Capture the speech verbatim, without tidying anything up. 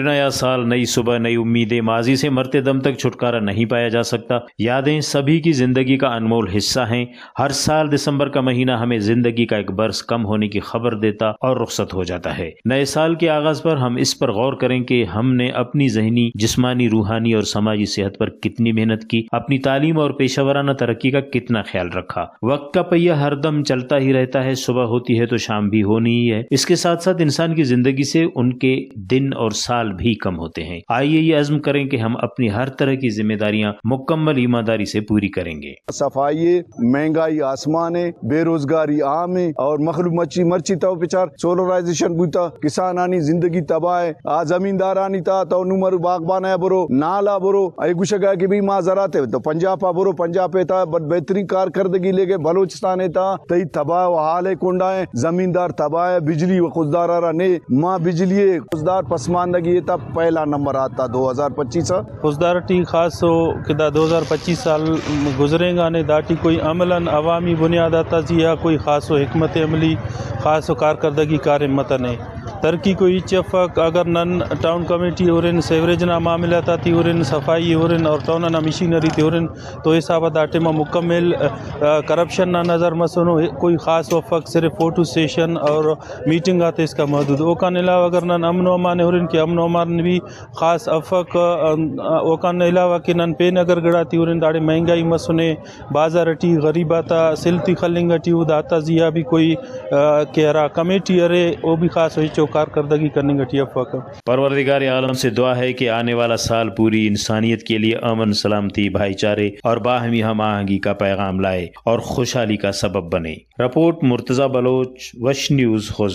نیا سال، نئی صبح، نئی امیدیں۔ ماضی سے مرتے دم تک چھٹکارا نہیں پایا جا سکتا۔ یادیں سبھی کی زندگی کا انمول حصہ ہیں۔ ہر سال دسمبر کا مہینہ ہمیں زندگی کا ایک برس کم ہونے کی خبر دیتا اور رخصت ہو جاتا ہے۔ نئے سال کے آغاز پر ہم اس پر غور کریں کہ ہم نے اپنی ذہنی، جسمانی، روحانی اور سماجی صحت پر کتنی محنت کی، اپنی تعلیم اور پیشہ ورانہ ترقی کا کتنا خیال رکھا۔ وقت کا پہیہ ہر دم چلتا ہی رہتا ہے، صبح ہوتی ہے تو شام بھی ہونی ہی ہے۔ اس کے ساتھ ساتھ انسان کی زندگی سے ان کے دن اور سال بھی کم ہوتے ہیں۔ آئیے یہ عزم کریں کہ ہم اپنی ہر طرح کی ذمہ داریاں مکمل ایمانداری سے پوری کریں گے۔ صفائی ہے، مہنگائی آسمان ہے، بے روزگاری عام ہے اور مخلوق مرچی، مرچی تو بچار سولرائزیشن بوتا، کسانانی زندگی تباہ ہے۔ آ زمیندارانی تا تو نمر باغبان آ برو، نال آ برو، اے گوشگا کہ بھئی ما زراعت تو پنجاب آ برو، پنجاب تا بہترین کارکردگی لے گئے، بلوچستان تا تئی تباہ و حال ہے کنڈا ہے، زمیندار تباہ ہے، بجلی و خضدار آ را نے، ما بجلی خضدار پسماندگی تا پہلا نمبر آتا دو ہزار پچیس آ۔ خضدار ٹی خاصو کہ دا دو ہزار پچیس سال گزرینگانے، داٹی کوئی عملاً عوامی بنیاد آتا زیہا کوئی خاصو حکمت عملی، خاصو کارکردگی کاریم متنے۔ ترقی کوئی ہچ افک۔ اگر نن ٹاؤن کمیٹی ہرن، سیوریج نا معاملہ تا تی ہرن، صفائی ہرن اور ٹاؤن نا مشینری تے ہرن، تو حساب آ دا ٹائم آ مکمل، آ، کرپشن نا نظر مسنو، کوئی خاص افک، صرف فوٹو سیشن اور میٹنگ آتے اسکا محدود۔ اوکان علاوہ اگر نن امن و امان ہرن کہ امن و امان بھی خاص افک، آ، اوکان علاوہ کہ نن پین اگر گڑاتی ہرن داڑے مہنگائی مسنے، بازار ٹی غریب آتا سل تی خلنگ ٹی او، داتا زیہا بھی کوئی، آ، کہ ہرا کمیٹی ارے او بھی خاص ہچو کارکردگی کننگ ٹی افک۔ پروردگار عالم سے دعا ہے کہ آنے والا سال پوری انسانیت کے لیے امن، سلامتی، بھائی چارے اور باہمی ہم آہنگی کا پیغام لائے اور خوشحالی کا سبب بنے۔ رپورٹ مرتضی بلوچ، وش نیوز، خضدار۔